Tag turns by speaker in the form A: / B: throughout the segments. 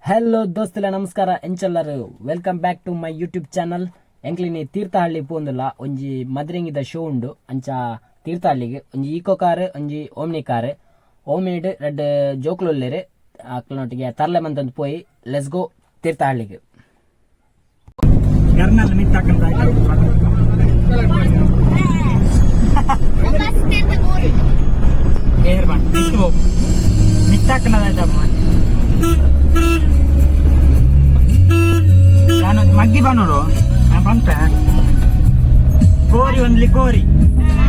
A: Hello ದೋಸ್ತುಲೆ, ನಮಸ್ಕಾರ. ಎಂಚಲ್ಲರು? Welcome back to my YouTube channel. ಎಂಕ್ಲಿನಿ Thirthahalli ಪೋಂದುಲ್ಲ. ಒಂಜಿ ಮದ್ರಿಂಗಿದ show ಉಂಡು. ಅಂಚ ತೀರ್ಥಹಳ್ಳಿಗೆ ಒಂಜಿ ಈಕೋ ಕಾರ್, ಒಂಜಿ ಓಮ್ನಿ ಕಾರ್. ಓಮ್ನಿಡ್ ರಡ್ಡ್ ಜೋಕ್ಲು ಉಲ್ಲೆರ್. ಅಕ್ಲನೊಟ್ಟಿಗೆ ತರ್ಲೆ ಮಂತೊಂದು ಪೋಯಿ. Let's go ತೀರ್ಥಹಳ್ಳಿಗೆ.
B: ಕರ್ನಲ್ ಮಿತ್ತಾಕಂತ. ಏರ್ ಬಾ ಮಿತ್ತು ಮಿತ್ತಾಕನದಾಯ್ತಮ್ಮ. ನಾನು ಮಗ್ಗಿ ಬನ್ನೋಡು ಬಂತ. ಕೋರಿ ಒಂದ್ಲಿ ಕೋರಿ,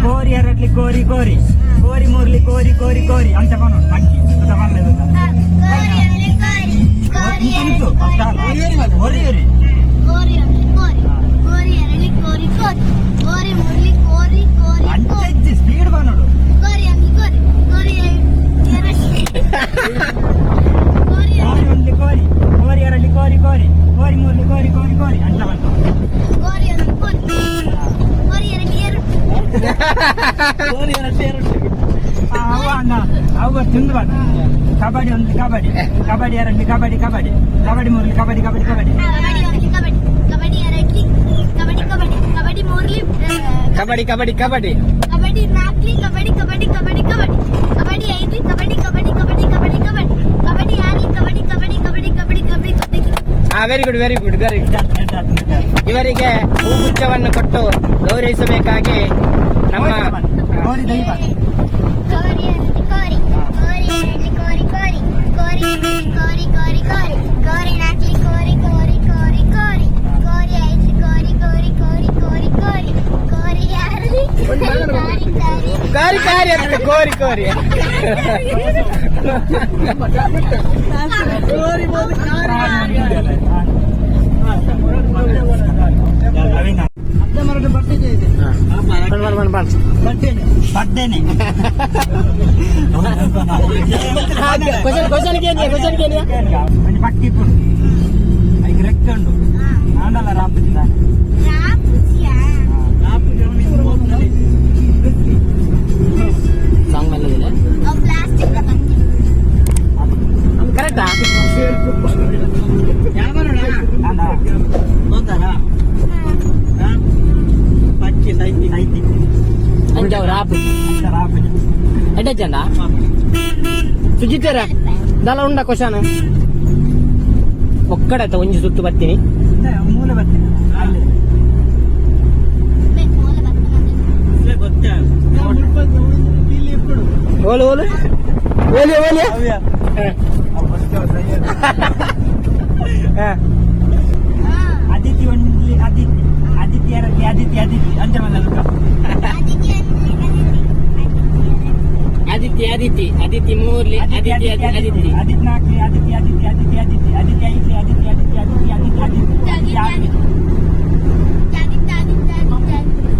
B: ಕೋರಿ ಎರಡ್ಲಿ ಕೋರಿ, ಕೋರಿ ಕೋರಿ ಮೂರ್ಲಿ ಕೋರಿ, ಕೋರಿ ಕೋರಿ ಅಂತ ಬನ್ನೋಡು ಮಗ್ಗಿ ಅಂತ ಬಂದ. ಒರಿ ಒರಿ.
C: ಕೋರಿ ಕೋರಿ, ಕೋರಿ ಎರಳಿ ಕೋರಿ ಕೋರಿ, ಕೋರಿ ಮುರಳಿ ಕೋರಿ ಕೋರಿ.
B: ಅಂಚ.
C: ಕೋರಿ.
B: ಸ್ಪೀಡ್ ಬನ್ನೋಡು.
C: ಕೋರಿ ಅಂದ್ಲಿ ಕೋರಿ, ಕೋರಿ ಎರಳಿ ಕೋರಿ.
B: ಕೋರಿ ಒಂದ್ಲಿ ಕೋರಿ, ಕೋರಿ ಎರಡ್ಲಿ ಕೋರಿ ಕೋರಿ, ಕೋರಿ ಮೂರ್ಲಿ ಕೋರಿ ಕೋರಿ ಕೋರಿ ಅಂತ ಬಂತು.
C: ಕೋರಿ ಅಂದ್ಲಿ ಕೋರಿ, ಕೋರಿ ಎರಳಿ ಎರಡು.
B: ಕೋರಿ ಎರಡು ಎರಡು. ಅವ ಅಣ್ಣ ಅವ ತಿಂದು ಬಾ. ಕಬಡ್ಡಿ ಒಂದು ಕಬಡ್ಡಿ, ಕಬಡ್ಡಿ ಎರಡ್ಲಿ ಕಬಡ್ಡಿ ಕಬಡ್ಡಿ, ಕಬಡ್ಡಿ ಮೂರ್ಲಿ ಕಬಡ್ಡಿ ಕಬಡ್ಡಿ ಕಬಡ್ಡಿ.
C: ಕಬಡ್ಡಿ ಒಂದ್ಲಿ ಕಬಡ್ಡಿ, ಕಬಡ್ಡಿ ಎರಡ್ಲಿ ಕಬಡ್ಡಿ ಕಬಡ್ಡಿ, ಕಬಡ್ಡಿ ಮೂರ್ಲಿ
A: ಕಬಡ್ಡಿ ಕಬಡ್ಡಿ ಕಬಡ್ಡಿ.
C: ಕಬಡ್ಡಿ ನಾಲ್ಕ್ಲಿ ಕಬಡ್ಡಿ ಕಬಡ್ಡಿ ಕಬಡ್ಡಿ ಕಬಡ್ಡಿ, ಕಬಡ್ಡಿ ಐದ್ಲಿ ಕಬಡ್ಡಿ ಕಬಡ್ಡಿ ಕಬಡ್ಡಿ ಕಬಡ್ಡಿ ಕಬಡ್ಡಿ, ಕಬಡ್ಡಿ ಆರ್ಲಿ ಕಬಡ್ಡಿ ಕಬಡ್ಡಿ ಕಬಡ್ಡಿ ಕಬಡ್ಡಿ ಕಬಡ್ಡಿ ಕಬಡ್ಡಿ.
A: ಹಾ, very good, very good, very good. ಇವರಿಗೆ ಹೂಗುಚ್ಛವನ್ನು ಕೊಟ್ಟು ಗೌರವಿಸಬೇಕಾಗಿ ನಮ್ಮ
B: ಕೋರಿ ದೈವ.
C: ಕೋರಿ ಅಂದ್ರೆ ಕೋರಿ, ಕೋರಿ ಎರಡ್ಲಿ ಕೋರಿ ಕೋರಿ, ಕೋರಿ ಮೂರ್ಲಿ ಕೋರಿ ಕೋರಿ ಕೋರಿ, ಕೋರಿ ನಾಲ್ಕ್ಲಿ ಕೋರಿ ಕೋರಿ ಕೋರಿ ಕೋರಿ, ಕೋರಿ ಐದ್ಲಿ ಕೋರಿ ಕೋರಿ ಕೋರಿ ಕೋರಿ ಕೋರಿ, ಕೋರಿ ಆರ್ಲಿ ಕೋರಿ ಕೋರಿ.
A: ಕಾರಿ ಕಾರಿ ಅಂತ ಕೋರಿ ಕೋರಿ. ಬನ್ ಬನ್ ಬನ್.
B: ಬಡ್ಡೇನೆ.
A: ಕ್ವಶನ್ ಕ್ವಶನ್ ಕೇಳಿಯ, ಕ್ವಶನ್ ಕೇಳಿಯ.
B: ಒಂಜಿ ಪಕ್ಕಿ ಇಪ್ಪುಂಡು, ಐಕ್ ರೆಕ್ಕೆ ಉಂಡು, ಆಂಡಲ ರಾಪುಜಿ ದಾನೆ?
C: ರಾಪುಜಿಯಾ?
A: ಸಾಂಗ್ ಮೇಲೆ.
C: ಅವು ಪ್ಲಾಸ್ಟಿಕ್ ಪಕ್ಕಿ.
A: ಕರೆಕ್ಟಾ?
B: ಪಕ್ಕಿ ಸೈತಿ ಸೈತಿ.
A: ಅಂಜವ್ ರಾಪು.
B: ಅಂಚ ರಾಪುಜಿ.
A: ಎಡ್ಡೆ ಚಂದ ಸುಜಿತರ ದಲ ಉಂಡ ಕ್ವಶನ್ ಒಕ್ಕಡತ ಒಂಜಿ ಸುತ್ತು ಬರ್ತೀನಿ.
B: ಮೂಲೆ ಬರ್ತೀನಿ ಅಲ್ಲಿ.
C: ಮೂಲ ಬರ್ತದೆ.
A: ಓಲು ಓಲು ಓಲಿ ಓಲಿ.
B: ಅದಿತಿ ಒಂದ್ಲಿ ಅದಿತಿ, ಅದಿತಿ ಎರಡ್ಲಿ ಅದಿತಿ ಅದಿತಿ ಅಂಚ ಬಂದ.
C: ಅದಕ್ಕೆ ಅಂದ್ರೆ ಅದಿತಿ.
A: ಅದಿತಿ ಅದಿತಿ ಅದಿತಿ ಮೂರ್ಲಿ ಅದಿತಿ ಅದಿತಿ ಅದಿತಿ.
B: ಅದಿತಿ ನಾಲ್ಕಲಿ ಅದಿತಿ ಅದಿತಿ ಅದಿತಿ ಅದಿತಿ, ಅದಿತಿ ಐದ್ಲಿ ಅದಿತಿ ಅದಿತಿ ಅದಿತಿ ಅದಿತಿ ಅದಿತಿ.
C: ಅದಿತಿ ಅದಿತಿ ಅದಿತಿ ಅದಿತಿ ಅದಿತಿ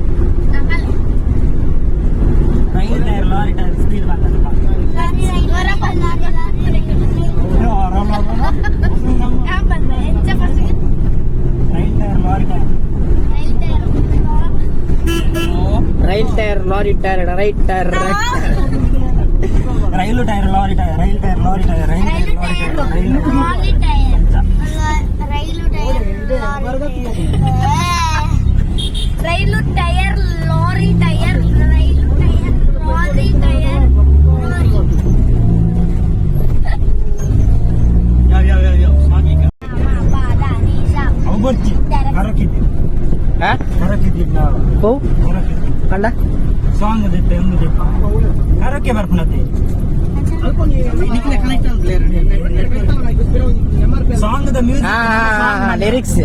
C: ಅಲ್ಲ.
B: Rail tyre lorry tyre speed ಬಂದಪ್ಪ.
C: ಲಾರಿ lorry.
B: Rail tyre lorry tyre.
A: Rail tyre lorry tyre right tyre right.
B: Rail tyre lorry tyre rail tyre lorry tyre rail tyre lorry tyre rail.
C: Rail tyre lorry tyre rail tyre lorry tyre lorry.
B: ಯಾವ ಯಾವ ಯಾವ ಯಾವ. ಅವು ಬರ್ಚಿ ಕರಕಿದ್ದಿ.
A: ಹಾ.
B: ಕರಕಿದ್ದಿ ನಾವು.
A: ಹೋ.
B: ಕರಕಿದ್ದಿ.
A: ಕಂಡ.
B: Song ದಿತ್ತ ಎಂದು ದಿಪ್ಪ ಕರೋಕೆ ಬರ್ಪುನತೆ. Song the music.
A: ಹಾ, ಲಿರಿಕ್ಸ್.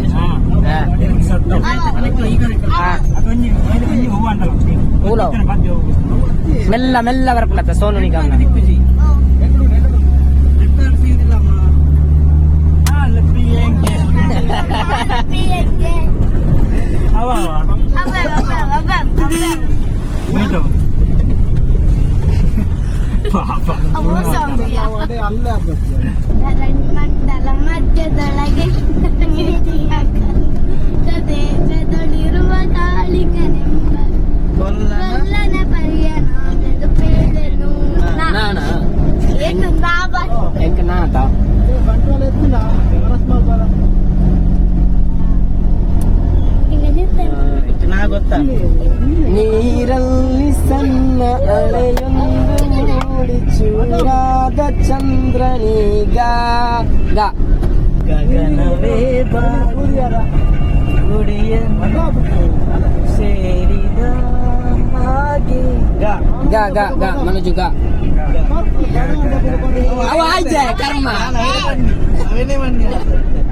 B: ಲಿರಿಕ್ಸ್. ಅದೊಂಜಿ ಒಂಜಿ ಹೂವು ಅಂತಲ್ಲ.
A: ಹೂವು.
B: ಪದ್ಯ ಹೂವು.
A: ಮೆಲ್ಲ ಮೆಲ್ಲ ಬರ್ಪುನತ್ತ ಸೋನು ನಿಗಮ್ನ.
B: ಪ್ರಿಯಂಕೆ. ಅವ ಅವ. ಮೇಟು ಪಾಪ.
C: ಮಂಡಲ ಮಧ್ಯದೊಳಗೆ ದೇಶದೊಳಿರುವ ಕಾಳಿಕನೆಂಬ ಕೊಲ್ಲನ ಪರಿಯನಾದದು ಪೇಳೆನು.
A: ನಾ. ಗ ಗ.
B: ಗಗನವೇ ಗುಡಿಯನ್ನು ಸೇರಿದ ಹಾಗೆ. ಗ.
A: ಗ ಗ ಗ ಮನೋಜು ಗ. ಅವ ಆಯ್ತೆ ಕರ್ಮ.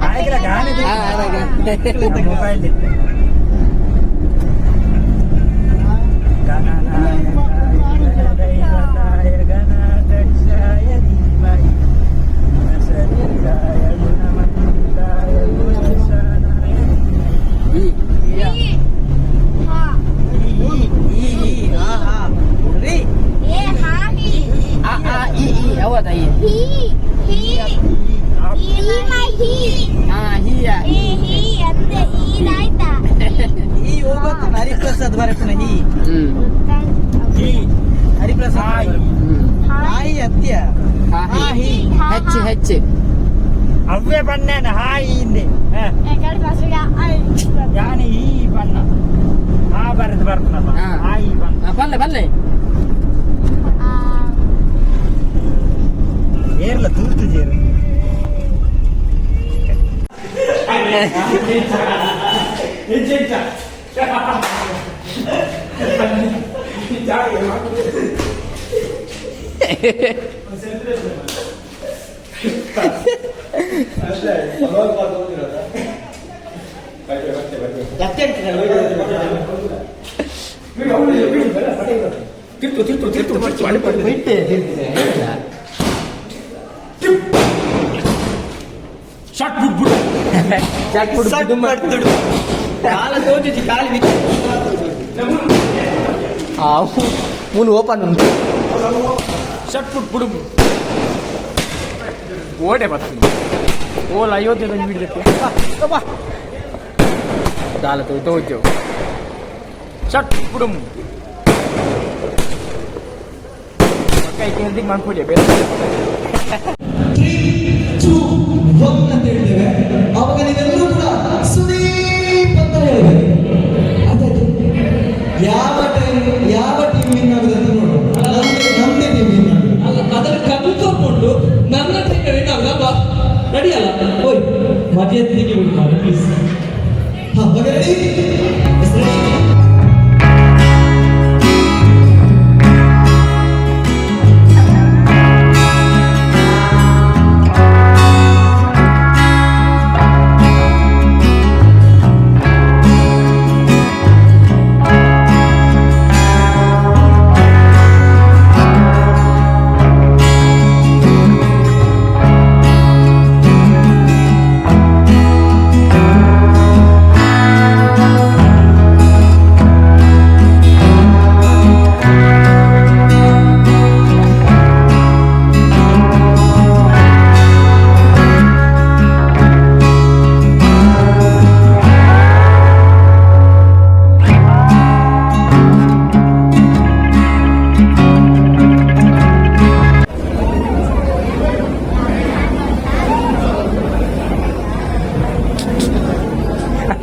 B: ಆಯ್ಕಲ ಗಾಳಿ.
A: ಆ, ಅದಾಗ.
B: ಮೊಬೈಲ್ ಗಣನಾಯಕಾಯ ಗಣದೈವತಾಯ ಗಣಾಧ್ಯಕ್ಷಾಯ ಧೀಮಹಿ ಗುಣಶರೀರಾಯ ಗುಣಮಂತಾಯ ಗುಣಶಾನಾಯ
A: ಈ.
C: ಹಿ ಹಾ.
B: ಈ ಈ ಆ ಆ ರಿ.
C: ಎ ಹಾ ಹಿ.
A: ಆ ಆ ಇ ಇ ಹೌದಾ ಇ?
C: ಹಿ ಹಿ ಹಿ ಮೈ ಹಿ.
A: ಹಾ, ಹಿಯ.
C: ಹಿ ಹಿ ಅಂದ್ರೆ ಈದಾಯ್ತಾ?
B: ಈ ಹೋಗುತ್ತೆ ಹರಿಪ್ರಸಾದ್ ಬರಪುನ ಹಿ.
A: ಹ್ಮ್.
B: ಹಿ ಹರಿಪ್ರಸಾದ್.
A: ಹ್ಮ್.
B: ಹಾಯಿ ಅತ್ಯ.
A: ಹಾ ಹಿ ಹೆಚ್ಚು ಹೆಚ್ಚು.
B: ಅವ್ವೆ ಬಣ್ಣ ಹಾಯಿ ಹಿಂದೆ. ಯಾನೆ ಈ ಬಣ್ಣ ಆ ಬರೆದು ಬರ್ಪುನಲ್ಲ.
A: ಹಾ.
B: ಹಾಯಿ ಬಣ್ಣ.
A: ಆ, ಬಲ್ಲೆ ಬಲ್ಲೆ.
B: ಏರ್ಲ ತೂರ್ತು ಜೇರು.
A: ಮೂಲು ಓಪನ್ ಉಂಟು.
B: ಓಡೆ ಬರ್ತದೆ ಓಲ ಅಯೋಧ್ಯೆ ಬಿಡ್ದಕ್ಕೆ.
A: ದಾಲ ತೋಜು.
B: ಶಟ್ ಬುಡುಮ್ ಕೈ ಕೇಳ್ದಿಗೆ ಮಾಡ್ಕೊಳ್ಳಿ ಬೇರೆ.
D: 3, 2, 1 ಅಂತ ಹೇಳ್ತೇವೆ. ಆವಾಗ ನೀವೆಲ್ಲರೂ ಕೂಡ ಸುದೀಪ್ ಅಂತ ಹೇಳ್ಬೇಕು. ಅರ್ಥ ಆಯ್ತು? ಯಾವ ಟೈಮ್ ಯಾವ ಟೀಮ್ ವಿನ್ ಆಗುದು ಅಂತ ನೋಡುವ. ನಮ್ದೇ ನಮ್ದೇ ಟೀಮ್ ವಿನ್ ಆಗುದು.
E: ಅಲ್ಲ, ಅದನ್ನು ಕನ್ಫರ್ಮ್ ಉಂಟು, ನನ್ನ ಟೀಮ್ ವಿನ್ ಆಗುದಲ್ವಾ? ರೆಡಿ ಅಲ್ಲ? ಓಯ್, ಮರ್ಯಾದೆಗೆ ಬಿಡು ಮಾರ್ರೆ, ಪ್ಲೀಸ್.
D: ಹಾ, ಓಕೆ, ರೆಡಿ? ರೆಡಿ.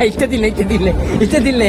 A: ಇಷ್ಟದಿಲ್ಲ ಇಷ್ಟದಿಲ್ಲ ಇಷ್ಟದಿಲ್ಲ.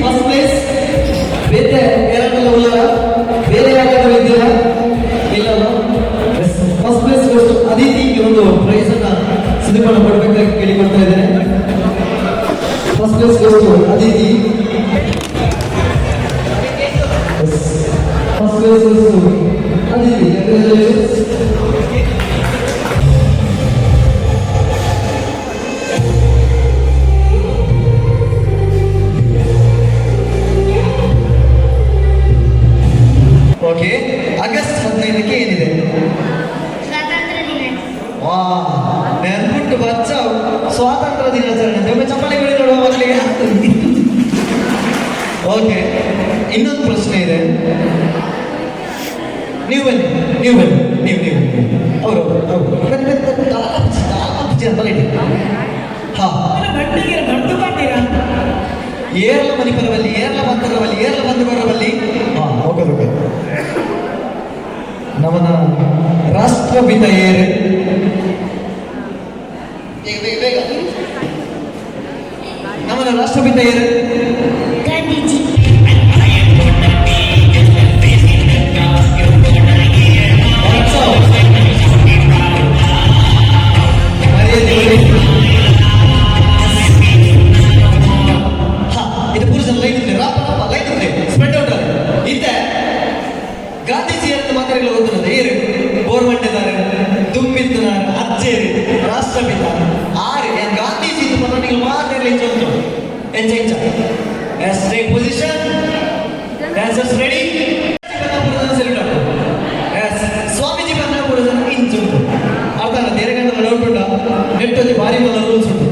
D: First place. ಬೇರೆ ಯಾರಾದ್ರೂ ಉಳ್ಳಾರ? ಬೇರೆ ಯಾರಾದ್ರೂ ಇದ್ದೀರಾ? ಇಲ್ಲ. ಫಸ್ಟ್ ಪ್ಲೇಸ್ ಅದಿತಿಗೆ ಒಂದು ಪ್ರೈಸ್ ಅನ್ನ ಸುದೀಪಣ್ಣ ಕೊಡ್ಬೇಕಾಗಿ ಕೇಳಿಕೊಳ್ತಾ ಇದ್ದೇನೆ. First place Aditi. First place Aditi, congratulations. Okay, August 15ಕ್ಕೆ ಏನಿದೆ?
C: ಸ್ವಾತಂತ್ರ್ಯ ದಿನ.
D: ವಾ, ನೆನ್ಪುಂಟು ಬಚ್ಚಾವ್. ಸ್ವಾತಂತ್ರ್ಯ ದಿನಾಚರಣೆ. ಒಮ್ಮೆ ಚಪ್ಪಾಳೆ ಕೊಡಿ ನೋಡುವ ಮಕ್ಕಳಿಗೆ. ಓಕೆ. ಇನ್ನೊಂದು ಪ್ರಶ್ನೆ ಇದೆ. ನೀವು ಬನ್ನಿ, ನೀವು ಬನ್ನಿ, ನೀವು ನೀವು ಅವರು ಅವರು ಬನ್ನಿ ಬನ್ನಿ ಬನ್ನಿ. ದಾಪುಜಿ ಅಂತ ಇಡಿ. ಹಾ, ಏರ್ಲ ಮನಿಪರವಲ್ಲಿ, ಏರ್ಲ ಬಂದರವಲ್ಲಿ, ಏರ್ಲ ಬಂದುಕೊರವಲ್ಲಿ. ಹಾ, ಓಕೆ ಓಕೆ. ನಮನ ರಾಷ್ಟ್ರಪಿತ ಏರು? ಬೇಗ ಬೇಗ ಬೇಗ. ನಮನ ರಾಷ್ಟ್ರಪಿತ ಏರು?
C: ಗಾಂಧೀಜಿ.
D: ಮರ್ಯಾದೆ ಬಿಡಿ. ಹಾ, ಇದು ಪುರುಷನ ಲೈನ್ ಇದೆ. ರಾಪ ರಾಪ ಲೈನ್ ಇದೆ. ಸ್ಪ್ರೆಡ್ ಔಟ್ ಇತ್ತೆ. ಗಾಂಧೀಜಿ ಅಂತ ಮಾತಾಡಲು ಗೊತ್ತಿರೋದು ಏರು? ಬೋರ್ಮಂಡೆದಾರೆ, ದುಮ್ಮಿತ್ತನಾರು, ಅಜ್ಜೇರು, ರಾಷ್ಟ್ರಪಿತ ಆರು? ಏನ್ ಗಾಂಧೀಜಿ ಅಂತ ಬಂದ ನೀವು ಮಾತಾಡಲಿ. ಇಂಚ ಉಂಟು, ಎಂಚ ಎಂಚ. Yes, take position. Dancers ready. Yes, Swamiji ಬಂದ ಪುರುಷನ ಇಂಚುಂಟು. ಅರ್ಥ ಅಲ್ಲ? ಬೇರೆ ಗಂಟೆ ಡೌಟ್ ಉಂಟಾ? ನೆಟ್ಟಲ್ಲಿ ಭಾರಿ ಮಲ್ಲ ರೂಲ್ಸ್ ಉಂಟು.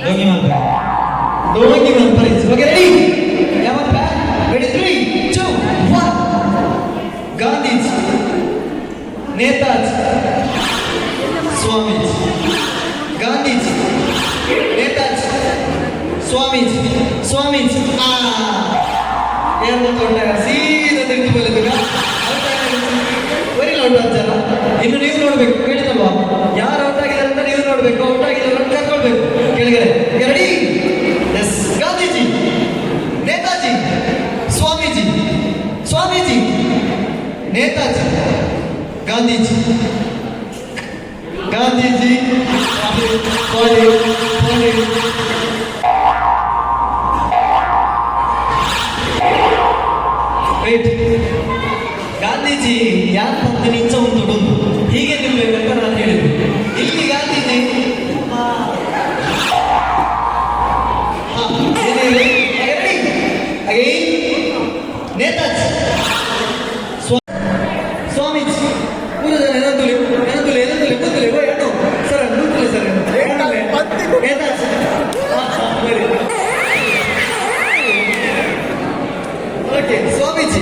D: ಡೋಂಗಿ ಮಾತ್ರ, ಡೋಂಗಿ ಮಾತ್ರ. Okay, ready? ಯಾವತ್ತ ready? 3, 2, 1. Gandhiji, Netaji, Swamiji. Gandhiji, Netaji, Swamiji, Swamiji. ಆ ಏನು ಗೊತ್ತುಂಟ? ಸೀದಾ ತೆಗೆದು ಬರೀ ಔಟ್ ಆಗ್ತಾರ. ಇನ್ನು ನೀವು ನೋಡ್ಬೇಕು, ಕೇಳಿದಲ್ವಾ? ಯಾರು ಔಟ್ ಆಗಿದ್ದಾರೆ ಅಂತ ನೀವು ನೋಡ್ಬೇಕು. ಔಟ್ ಆಗಿದ್ದಾರೆ ಕರ್ಕೊಳ್ಬೇಕು ಕೆಳಗಡೆ. Ready? Yes. Gandhiji, Netaji, Swamiji, Swamiji, Netaji, Gandhiji, Gandhiji. Sorry sorry. Wait. Gandhiji ಯಾಕೆ ಬಂದು ನಿಂಚ ಉಂಟು, ಹೀಗೆ ನಿಲ್ಬೇಕಂತ ನಾನು ಹೇಳಿದ್ದು. ಇಲ್ಲಿ ಗಾಂಧೀಜಿ. ಹಾ, ಏನಿದೆ? ಅಗೈನ್ ನೇತಾಜಿ, ಸ್ವಾಮೀಜಿ. ಮೂರು ಜನ. ಏನಂತುಲಿ, ಏನಂತುಲಿ, ಏನಂತುಲಿ? ಕೂತುಲಿ. ಓ ಏನು ಸರ್, ಕೂತುಲಿ ಸರ್. ನೇತಾಜಿ. ಹಾ, ಹಾ, ಸರಿ. ಓಕೆ, ಸ್ವಾಮೀಜಿ,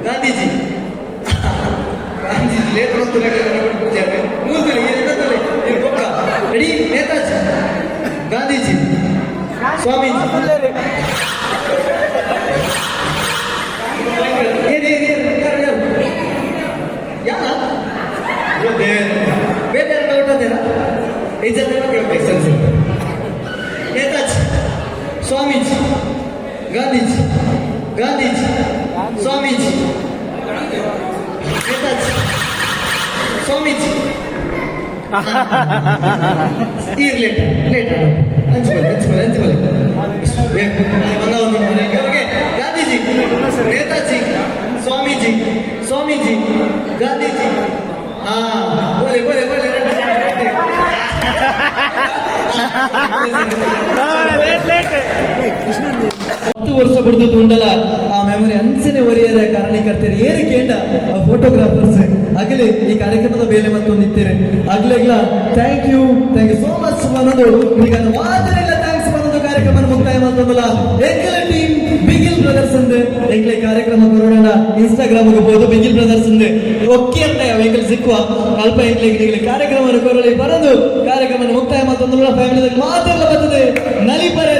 D: ಗಾಂಧೀಜಿ. ಗಾಂಧೀಜಿ ಲೇಟ್ ಬಂತು. ಮೂರ್ತಲೆ ಏನಂತಲೆ? ರೆಡಿ. ನೇತಾಜಿ, ಗಾಂಧೀಜಿ, ಸ್ವಾಮೀಜಿ. ಏನ್ ಏನ್ ಏನ್? ಯಾರು ಯಾರು ಯಾರ? ಬೇರೆ ಯಾರು ಡೌಟ್ ಅದೇನಾ? ಈ ಜನ ಕೇಳ್ಬೇಕು. ಸರಿ ಸರಿ. ನೇತಾಜಿ, ಸ್ವಾಮೀಜಿ, ಗಾಂಧೀಜಿ, ಗಾಂಧೀಜಿ, ಸ್ವಾಮೀಜಿ, ನೇತಾಜಿ, ಸ್ವಾಮೀಜಿ. ಇರ್ಲಿ, ಲೇಟ್ ಲೇಟ್. ಹಂಚ್ಕೊಳ್ಳಿ, ಹಂಚ್ಕೊಳ್ಳಿ, ಹಂಚ್ಕೊಳ್ಳಿ. ಓಕೆ. ಗಾಂಧೀಜಿ, ನೇತಾಜಿ, ಸ್ವಾಮೀಜಿ, ಸ್ವಾಮೀಜಿ, ಗಾಂಧೀಜಿ. ಹಾ, ಬೋಲೆ ಬೋಲೆ ಬೋಲೆ. 10 ವರ್ಷ ಬಿಡ್ದು ಉಂಡಲ ಆ ಮೆಮೊರಿ ಅಂಚನೆ ಒರಿಯರ ಕಾರಣೀಕರ್ತರು ಏರು ಕೇಂಡ ಆ ಫೋಟೋಗ್ರಾಫರ್ಸ್ ಅಗಲಿ ಈ ಕಾರ್ಯಕ್ರಮದ ಬೇಲೆ ಮತ್ತು ನಿಂತಿರಿ. ಆಗ್ಲೆಗ್ಲ thank you, thank you so much ಅನ್ನೋದು. ಈಗ ಮಾತನೆಲ್ಲ thanks ಅನ್ನೋದು. ಕಾರ್ಯಕ್ರಮ ಮುಕ್ತಾಯ ಮಾಡ್ತದಲ್ಲ. ಎಂಕಲ ಟೀಮ್ ಬಿಗಿಲ್ ಬ್ರದರ್ಸ್ ಅಂದೆ. ಎಂಕ್ಲೆ ಕಾರ್ಯಕ್ರಮ ಕೊರೋಣ ಇನ್ಸ್ಟಾಗ್ರಾಮ್ ಹೋಗ್ಬೋದು, ಬಿಗಿಲ್ ಬ್ರದರ್ಸ್ ಅಂದೆ. ಒಕ್ಕೆ ಅಂತ ಎಂಕಲ್ ಸಿಕ್ಕುವ ಅಲ್ಪ. ಎಂಕ್ಲೆ ಕಾರ್ಯಕ್ರಮ ಕೊರಳಿ ಬರೋದು ಕಾರ್ಯಕ್ರಮ ಮುಕ್ತಾಯ ಮಾಡ್ತಂದ್ರೆ ಫ್ಯಾಮಿಲಿ ಮಾತೆಲ್ಲ ಬರ್ತದೆ ನಲಿಪರೆ.